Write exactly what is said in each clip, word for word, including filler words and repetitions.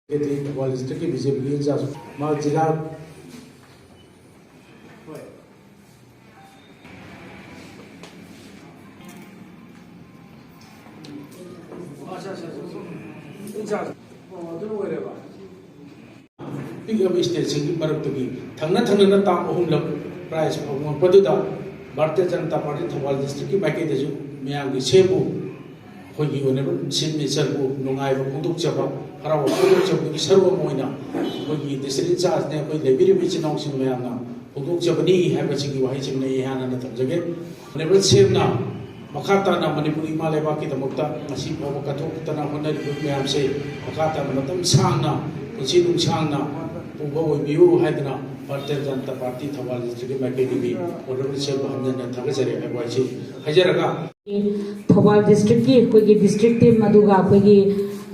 Secretary, Thoubal ꯗꯤꯁꯇ꯭ꯔꯤꯛꯀꯤ B J ꯄꯤꯒꯤ in-charge, ꯃꯥ ꯖꯤꯂꯥ, ꯍꯣꯏ꯫ ꯑꯣ, ꯑꯠꯆꯥ, ꯑꯠꯆꯥ, ꯑꯠꯆꯥ꯫ ꯏꯟꯆꯥꯔꯖ꯫ ꯑꯣ, ꯑꯗꯨꯅ ꯑꯣꯏꯔꯦꯕ꯫ ꯄꯤꯛꯂꯕ ꯁ꯭ꯇꯦꯠꯁꯤꯡꯒꯤ ꯃꯔꯛꯇꯒꯤ ꯊꯪꯅ ꯊꯪꯅꯅ ꯇꯥꯝ ꯑꯍꯨꯝꯂꯛ ꯄ꯭ꯔꯥꯏꯖ ꯐꯪꯉꯛꯄꯗꯨꯗ ꯚꯥꯔꯇꯤꯌ ꯖꯅꯇꯥ ꯄꯥꯔꯇꯤ ꯊꯧꯕꯥꯜ ꯗꯤꯁꯇ꯭ꯔꯤꯛꯀꯤ ꯃꯥꯏꯀꯩꯗꯁꯨ ꯃꯌꯥꯝꯒꯤ ꯁꯦꯝꯕꯨ ꯑꯩꯈꯣꯏꯒꯤ ꯑꯣꯅꯔꯦꯕꯜ ꯆꯤꯐ ꯃꯤꯅꯤꯁꯇꯔꯕꯨ ꯅꯨꯡꯉꯥꯏꯕ ꯐꯣꯡꯗꯣꯛꯆꯕ, ꯍꯔꯥꯎꯕ ꯐꯣꯡꯗꯣꯛꯆꯕꯒꯤ ꯁꯔꯨꯛ ꯑꯃ ꯑꯣꯏꯅ ꯑꯩꯈꯣꯏꯒꯤ ꯗꯤꯁꯇ꯭ꯔꯤꯛ ꯏꯟꯆꯥꯔꯖꯅꯦ, ꯑꯩꯈꯣꯏ ꯂꯩꯕꯤꯔꯤꯕ ꯏꯆꯤꯟ ꯏꯅꯥꯎꯁꯤꯡ ꯃꯌꯥꯝꯅ ꯐꯣꯡꯗꯣꯛꯆꯕꯅꯤ ꯍꯥꯏꯕꯁꯤꯒꯤ ꯋꯥꯍꯩꯁꯤꯃ ꯑꯩ ꯍꯥꯟꯅ ꯊꯝꯖꯒꯦ꯫ ꯑꯣꯅꯔꯦꯕꯜ ꯁꯤꯑꯦꯝꯅ ꯃꯈꯥ ꯇꯥꯅ ꯃꯅꯤꯄꯨꯔ ꯏꯃꯥ ꯂꯩꯕꯥꯛꯀꯤꯗꯃꯛꯇ ꯉꯁꯤ ꯐꯥꯎꯕ ꯀꯠꯊꯣꯛꯇꯅ ꯍꯣꯠꯅꯔꯤꯕ ꯃꯌꯥꯝꯁꯦ ꯃꯈꯥ ꯇꯥꯅ ꯃꯇꯝ ꯁꯥꯡꯅ, ꯄꯨꯟꯁꯤ ꯅꯨꯡꯁꯥꯡꯅ ꯄꯨꯕ ꯑꯣꯏꯕꯤꯌꯨ ꯍꯥꯏꯗꯨꯅ ꯚꯥꯔꯇꯤꯌ ꯖꯅꯇꯥ ꯄꯥꯔꯇꯤ ꯊꯧꯕꯥꯜ ꯗꯤꯁꯇ꯭ꯔꯤꯛꯀꯤ ꯃꯥꯏꯀꯩꯗꯒꯤ ꯑꯣꯅꯔꯦꯕꯜ ꯁꯤꯑꯦꯝꯕꯨ ꯍꯟꯖꯟꯅ ꯊꯥꯒꯠꯆꯔꯤ ꯍꯥꯏꯕ ꯋꯥꯍꯩꯁꯤ ꯍꯥꯏꯖꯔꯒ, ꯊꯧꯕꯥꯜ ꯗꯤꯁꯇ꯭ꯔꯤꯛꯀꯤ ꯑꯩꯈꯣꯏꯒꯤ ꯗꯤꯁꯇ꯭ꯔꯤꯛ ꯇꯤꯝ, ꯑꯗꯨꯒ ꯑꯩꯈꯣꯏꯒꯤ,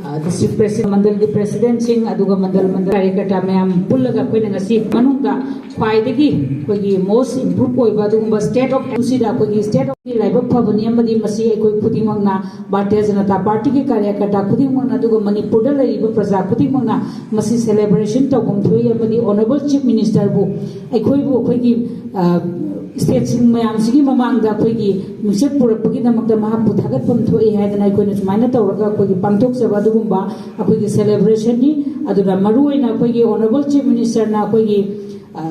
ꯑ, ꯗꯤꯁꯇ꯭ꯔꯤꯛ ꯄ꯭ꯔꯦꯁꯤꯗꯦꯟꯠ, ꯃꯟꯗꯜꯒꯤ ꯄ꯭ꯔꯦꯁꯤꯗꯦꯟꯠꯁꯤꯡ, ꯑꯗꯨꯒ ꯃꯟꯗꯜ, ꯃꯟꯗꯜ ꯀꯥꯔꯌꯀꯔꯇꯥ ꯃꯌꯥꯝ ꯄꯨꯜꯂꯒ ꯑꯩꯈꯣꯏꯅ ꯉꯁꯤ ꯃꯅꯨꯡꯗ ꯈ꯭ꯋꯥꯏꯗꯒꯤ ꯑꯩꯈꯣꯏꯒꯤ most improve ꯑꯣꯏꯕ ꯑꯗꯨꯒꯨꯝꯕ state of ꯁꯤꯗ ꯑꯩꯈꯣꯏꯒꯤ state of ꯂꯥꯏꯕꯛ ꯐꯕꯅꯤ, ꯑꯃꯗꯤ ꯃꯁꯤ ꯑꯩꯈꯣꯏ ꯈꯨꯗꯤꯡꯃꯛꯅ, ꯚꯥꯔꯇꯤꯌ ꯖꯅꯇꯥ ꯄꯥꯔꯇꯤꯒꯤ ꯀꯥꯔꯌꯀꯔꯇꯥ ꯈꯨꯗꯤꯡꯃꯛꯅ, ꯑꯗꯨꯒ ꯃꯅꯤꯄꯨꯔꯗ ꯂꯩꯔꯤꯕ ꯄ꯭ꯔꯖꯥ ꯈꯨꯗꯤꯡꯃꯛꯅ ꯃꯁꯤ celebration ꯇꯧꯐꯝ ꯊꯣꯛꯏ, ꯑꯃꯗꯤ ꯑꯣꯅꯔꯦꯕꯜ ꯆꯤꯐ ꯃꯤꯅꯤꯁꯇꯔꯕꯨ ꯑꯩꯈꯣꯏꯕꯨ ꯑꯩꯈꯣꯏꯒꯤ, ꯑ, ꯁ꯭ꯇꯦꯠꯁꯤꯡ ꯃꯌꯥꯝꯁꯤꯒꯤ ꯃꯃꯥꯡꯗ ꯑꯩꯈꯣꯏꯒꯤ ꯃꯤꯡꯆꯠ ꯄꯨꯔꯛꯄꯒꯤꯗꯃꯛꯇ ꯃꯍꯥꯛꯄꯨ ꯊꯥꯒꯠꯐꯝ ꯊꯣꯛꯏ ꯍꯥꯏꯗꯅ ꯑꯩꯈꯣꯏꯅ ꯁꯨꯃꯥꯏꯅ ꯇꯧꯔꯒ ꯑꯩꯈꯣꯏꯒꯤ ꯄꯥꯡꯊꯣꯛꯆꯕ ꯑꯗꯨꯒꯨꯝꯕ ꯑꯩꯈꯣꯏꯒꯤ celebration ꯅꯤ꯫ ꯑꯗꯨꯅ ꯃꯔꯨꯑꯣꯏꯅ ꯑꯩꯈꯣꯏꯒꯤ ꯑꯣꯅꯔꯦꯕꯜ ꯆꯤꯐ ꯃꯤꯅꯤꯁꯇꯔꯅ ꯑꯩꯈꯣꯏꯒꯤ, ꯑ,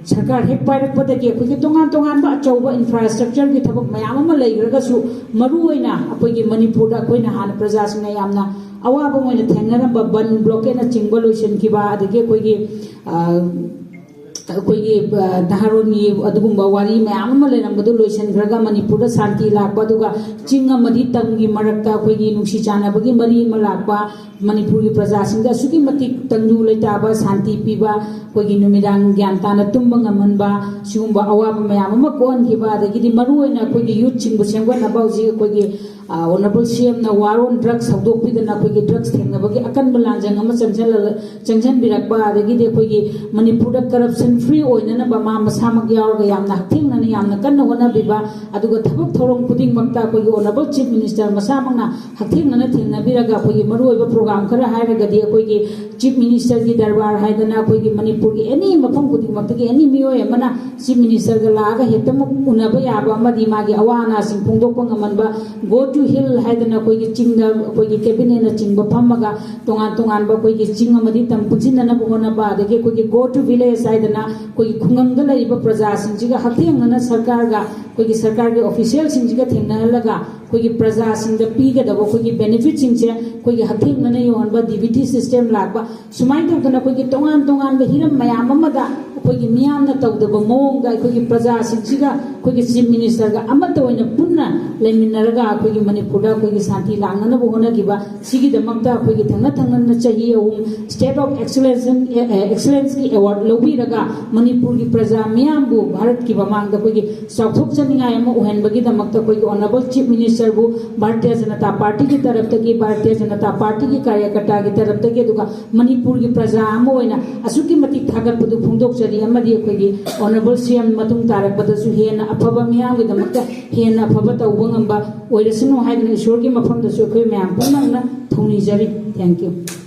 ꯁꯔꯀꯥꯔ ꯍꯦꯛ ꯄꯥꯏꯔꯛꯄꯗꯒꯤ ꯑꯩꯈꯣꯏꯒꯤ ꯇꯣꯉꯥꯟ ꯇꯣꯉꯥꯟꯕ ꯑꯆꯧꯕ infrastructure ꯒꯤ ꯊꯕꯛ ꯃꯌꯥꯝ ꯑꯃ ꯂꯩꯈ꯭ꯔꯒꯁꯨ, ꯃꯔꯨꯑꯣꯏꯅ ꯑꯩꯈꯣꯏꯒꯤ ꯃꯅꯤꯄꯨꯔꯗ ꯑꯩꯈꯣꯏꯅ ꯍꯥꯟꯅ ꯄ꯭ꯔꯖꯥꯁꯤꯡꯅ ꯌꯥꯝꯅ ꯑꯋꯥꯕ ꯑꯣꯏꯅ ꯊꯦꯡꯅꯔꯝꯕ ꯕꯟ blockade ꯅꯆꯤꯡꯕ ꯂꯣꯏꯁꯤꯟꯈꯤꯕ, ꯑꯗꯒꯤ ꯑꯩꯈꯣꯏꯒꯤ, ꯑ, ꯑꯩꯈꯣꯏꯒꯤ, ꯑ, ꯅꯍꯥꯔꯣꯜꯒꯤ ꯑꯗꯨꯒꯨꯝꯕ ꯋꯥꯔꯤ ꯃꯌꯥꯝ ꯑꯃ ꯂꯩꯔꯝꯕꯗꯨ ꯂꯣꯏꯁꯤꯟꯈ꯭ꯔꯒ ꯃꯅꯤꯄꯨꯔꯗ ꯁꯥꯟꯇꯤ ꯂꯥꯛꯄ, ꯑꯗꯨꯒ ꯆꯤꯡ ꯑꯃꯗꯤ ꯇꯝꯒꯤ ꯃꯔꯛꯇ ꯑꯩꯈꯣꯏꯒꯤ ꯅꯨꯡꯁꯤ ꯆꯥꯟꯅꯕꯒꯤ ꯃꯔꯤ ꯑꯃ ꯂꯥꯛꯄ, ꯃꯅꯤꯄꯨꯔꯒꯤ ꯄ꯭ꯔꯖꯥꯁꯤꯡꯗ ꯑꯁꯨꯛꯀꯤ ꯃꯇꯤꯛ ꯇꯪꯗꯨ ꯂꯩꯇꯥꯕ, ꯁꯥꯟꯇꯤ ꯄꯤꯕ, ꯑꯩꯈꯣꯏꯒꯤ ꯅꯨꯃꯤꯗꯥꯡ ꯒ꯭ꯌꯥꯟ ꯇꯥꯅ ꯇꯨꯝꯕ ꯉꯝꯍꯟꯕ, ꯁꯤꯒꯨꯝꯕ ꯑꯋꯥꯕ ꯃꯌꯥꯝ ꯑꯃ ꯀꯣꯛꯍꯟꯈꯤꯕ, ꯑꯗꯒꯤꯗꯤ ꯃꯔꯨꯑꯣꯏꯅ ꯑꯩꯈꯣꯏꯒꯤ youth ꯁꯤꯡꯕꯨ ꯁꯦꯝꯒꯠꯅꯕ ꯍꯧꯖꯤꯛ ꯑꯩꯈꯣꯏꯒꯤ ꯑꯣꯅꯔꯦꯕꯜ ꯁꯤ ꯑꯦꯝꯅ ꯋꯥꯔ ꯑꯣꯟ ꯗ꯭ꯔꯛꯁ ꯍꯧꯗꯣꯛꯄꯤꯗꯅ ꯑꯩꯈꯣꯏꯒꯤ ꯗ꯭ꯔꯛꯁ ꯊꯦꯡꯅꯕꯒꯤ ꯑꯀꯟꯕ ꯂꯥꯟꯖꯪ ꯑꯃ ꯆꯪꯁꯤꯜꯂ- ꯆꯪꯁꯤꯟꯕꯤꯔꯛꯄ, ꯑꯗꯒꯤꯗꯤ ꯑꯩꯈꯣꯏꯒꯤ ꯃꯅꯤꯄꯨꯔꯗ ꯀꯔꯞꯁꯟ ꯐ꯭ꯔꯤ ꯑꯣꯏꯅꯅꯕ ꯃꯥ ꯃꯁꯥꯃꯛ ꯌꯥꯎꯔꯒ ꯌꯥꯝꯅ ꯍꯛꯊꯦꯡꯅꯅ ꯌꯥꯝꯅ ꯀꯟꯅ ꯍꯣꯠꯅꯕꯤꯕ, ꯑꯗꯨꯒ ꯊꯕꯛ ꯊꯧꯔꯝ ꯈꯨꯗꯤꯡꯃꯛꯇ ꯑꯩꯈꯣꯏꯒꯤ ꯑꯣꯅꯔꯦꯕꯜ ꯆꯤꯐ ꯃꯤꯅꯤꯁꯇꯔ ꯃꯁꯥꯃꯛꯅ ꯍꯛꯊꯦꯡꯅꯅ ꯊꯦꯡꯅꯕꯤꯔꯒ ꯑꯩꯈꯣꯏꯒꯤ ꯃꯔꯨꯑꯣꯏꯕ ꯄ꯭ꯔꯣꯒ꯭ꯔꯥꯝ ꯈꯔ ꯍꯥꯏꯔꯒꯗꯤ ꯑꯩꯈꯣꯏꯒꯤ ꯆꯤꯐ ꯃꯤꯅꯤꯁꯇꯔꯒꯤ ꯗꯔꯕꯥꯔ ꯍꯥꯏꯗꯅ ꯑꯩꯈꯣꯏꯒꯤ ꯃꯅꯤꯄꯨꯔꯒꯤ ꯑꯦꯅꯤ ꯃꯐꯝ ꯈꯨꯗꯤꯡꯃꯛꯇꯒꯤ ꯑꯦꯅꯤ ꯃꯤꯑꯣꯏ ꯑꯃꯅ ꯆꯤꯐ ꯃꯤꯅꯤꯁꯇꯔꯒ ꯂꯥꯛꯑꯒ ꯍꯦꯛꯇꯃꯛ ꯎꯅꯕ ꯌꯥꯕ ꯑꯃꯗꯤ ꯃꯥꯒꯤ ꯑꯋꯥ ꯑꯅꯥꯁꯤꯡ ꯐꯣꯡꯗꯣꯛꯄ ꯉꯝꯍꯟꯕ, ꯒꯣ ꯇꯨ ꯍꯤꯜ ꯍꯥꯏꯗꯅ ꯑꯩꯈꯣꯏꯒꯤ ꯆꯤꯡꯗ ꯑꯩꯈꯣꯏꯒꯤ ꯀꯦꯕꯤꯅꯦꯠꯅꯆꯤꯡꯕ ꯐꯝꯃꯒ ꯇꯣꯉꯥꯟ ꯇꯣꯉꯥꯟꯕ ꯑꯩꯈꯣꯏꯒꯤ ꯆꯤꯡ ꯑꯃꯗꯤ ꯇꯝ ꯄꯨꯟꯁꯤꯟꯅꯅꯕ ꯍꯣꯠꯅꯕ, ꯑꯗꯒꯤ ꯑꯩꯈꯣꯏꯒꯤ ꯒꯣ ꯇꯨ ꯚꯤꯂꯦꯖ ꯍꯥꯏꯗꯅ ꯑꯩꯈꯣꯏꯒꯤ ꯈꯨꯡꯒꯪꯗ ꯂꯩꯔꯤꯕ ꯄ꯭ꯔꯖꯥꯁꯤꯡꯁꯤꯒ ꯍꯛꯊꯦꯡꯅꯅ ꯁꯔꯀꯥꯔꯒ ꯑꯩꯈꯣꯏꯒꯤ ꯁꯔꯀꯥꯔꯒꯤ ꯑꯣꯐꯤꯁꯤꯌꯦꯜꯁꯤꯡꯁꯤꯒ ꯊꯦꯡꯅꯍꯜꯂꯒ ꯑꯩꯈꯣꯏꯒꯤ ꯄ꯭ꯔꯖꯥꯁꯤꯡꯗ ꯄꯤꯒꯗꯕ ꯑꯩꯈꯣꯏꯒꯤ ꯕꯦꯅꯤꯐꯤꯠꯁꯤꯡꯁꯦ ꯑꯩꯈꯣꯏꯒꯤ ꯍꯛꯊꯦꯡꯅꯅ ꯌꯧꯍꯟꯕ, ꯗꯤ ꯕꯤ ꯇꯤ ꯁꯤꯁꯇꯦꯝ ꯂꯥꯛꯄ, ꯁꯨꯃꯥꯏꯅ ꯇꯧꯗꯅ ꯑꯩꯈꯣꯏꯒꯤ ꯇꯣꯉꯥꯟ ꯇꯣꯉꯥꯟꯕ ꯍꯤꯔꯝ ꯃꯌꯥꯝ ꯑꯃꯗ ꯑꯩꯈꯣꯏꯒꯤ ꯃꯤꯌꯥꯝꯅ ꯇꯧꯗꯕ ꯃꯑꯣꯡꯗ ꯑꯩꯈꯣꯏꯒꯤ ꯄ꯭ꯔꯖꯥꯁꯤꯡꯁꯤꯒ ꯑꯩꯈꯣꯏꯒꯤ ꯆꯤꯐ ꯃꯤꯅꯤꯁꯇꯔꯒ ꯑꯃꯠꯇ ꯑꯣꯏꯅ ꯄꯨꯟꯅ ꯂꯩꯃꯤꯟꯅꯔꯒ ꯑꯩꯈꯣꯏꯒꯤ ꯃꯅꯤꯄꯨꯔꯗ ꯑꯩꯈꯣꯏꯒꯤ ꯁꯥꯟꯇꯤ ꯂꯥꯛꯅꯅꯕ ꯍꯣꯠꯅꯈꯤꯕ, ꯁꯤꯒꯤꯗꯃꯛꯇ ꯑꯩꯈꯣꯏꯒꯤ ꯊꯪꯅ ꯊꯪꯅꯅ ꯆꯍꯤ ꯑꯍꯨꯝ State of Excellence, A, A, Excellenceꯀꯤ award ꯂꯧꯕꯤꯔꯒ ꯃꯅꯤꯄꯨꯔꯒꯤ ꯄ꯭ꯔꯖꯥ ꯃꯤꯌꯥꯝꯕꯨ ꯚꯥꯔꯠꯀꯤ ꯃꯃꯥꯡꯗ ꯑꯩꯈꯣꯏꯒꯤ ꯆꯥꯎꯊꯣꯛꯆꯅꯤꯡꯉꯥꯏ ꯑꯃ ꯑꯣꯏꯍꯟꯕꯒꯤꯗꯃꯛꯇ ꯑꯩꯈꯣꯏꯒꯤ ꯑꯣꯅꯔꯦꯕꯜ ꯆꯤꯐ ꯃꯤꯅꯤꯁꯇꯔꯕꯨ ꯚꯥꯔꯇꯤꯌ ꯖꯅꯇꯥ ꯄꯥꯔꯇꯤꯒꯤ ꯇꯔꯞꯇꯒꯤ, ꯚꯥꯔꯇꯤꯌ ꯖꯅꯇꯥ ꯄꯥꯔꯇꯤꯒꯤ ꯀꯥꯔꯌꯀꯔꯇꯥꯒꯤ ꯇꯔꯞꯇꯒꯤ, ꯑꯗꯨꯒ ꯃꯅꯤꯄꯨꯔꯒꯤ ꯄ꯭ꯔꯖꯥ ꯑꯃ ꯑꯣꯏꯅ ꯑꯁꯨꯛꯀꯤ ꯃꯇꯤꯛ ꯊꯥꯒꯠꯄꯗꯨ ꯐꯣꯡꯗꯣꯛꯆꯔꯤ꯫ ꯑꯃꯗꯤ ꯑꯩꯈꯣꯏꯒꯤ ꯑꯣꯅꯔꯦꯕꯜ ꯁꯤ ꯑꯦꯝ ꯃꯇꯨꯡ ꯇꯥꯔꯛꯄꯗꯁꯨ ꯍꯦꯟꯅ ꯑꯐꯕ ꯃꯤꯌꯥꯝꯒꯤꯗꯃꯛꯇ ꯍꯦꯟꯅ ꯑꯐꯕ ꯇꯧꯕ ꯉꯝꯕ ꯑꯣꯏꯔꯁꯅꯨ ꯍꯥꯏꯗꯨꯅ ꯏꯁꯣꯔꯒꯤ ꯃꯐꯝꯗꯁꯨ ꯑꯩꯈꯣꯏ ꯃꯌꯥꯝ ꯄꯨꯝꯅꯃꯛꯅ ꯊꯧꯅꯤꯖꯔꯤ꯫ Thank you꯫